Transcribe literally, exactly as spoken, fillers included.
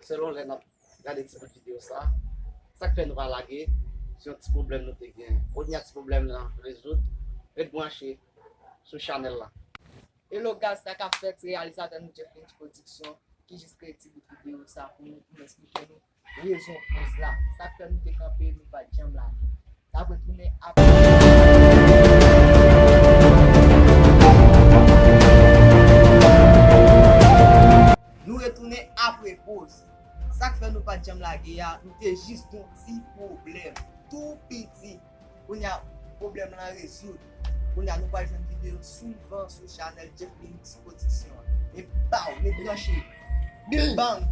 Selon lè n ap gade ti bout videyo sa, sa k fè nou pa lage, se yon ti pwoblèm nou te gen. Kounye a ti pwoblèm lan rezoud, ret branche sou chanèl la. Hello guys, sa k ap fèt, se reyalizatè nou Jeffrey Production ki jis kreye ti bout videyo sa pou nou, pou nou eksplike nou rezon poz la. Sa k fè nou te kanpe, nou pa t janm lage. N ap retounen apre. Nou retounen apre poz. Sa k fè nou pa t janm lage a, nou te jis gen yon ti pwoblèm tou piti. Kounye a, pwoblèm lan rezoud. Kounye a, nou pral jwenn videyo swivan sou chanèl Jeffrey Production. E pow, nou branche. Bang!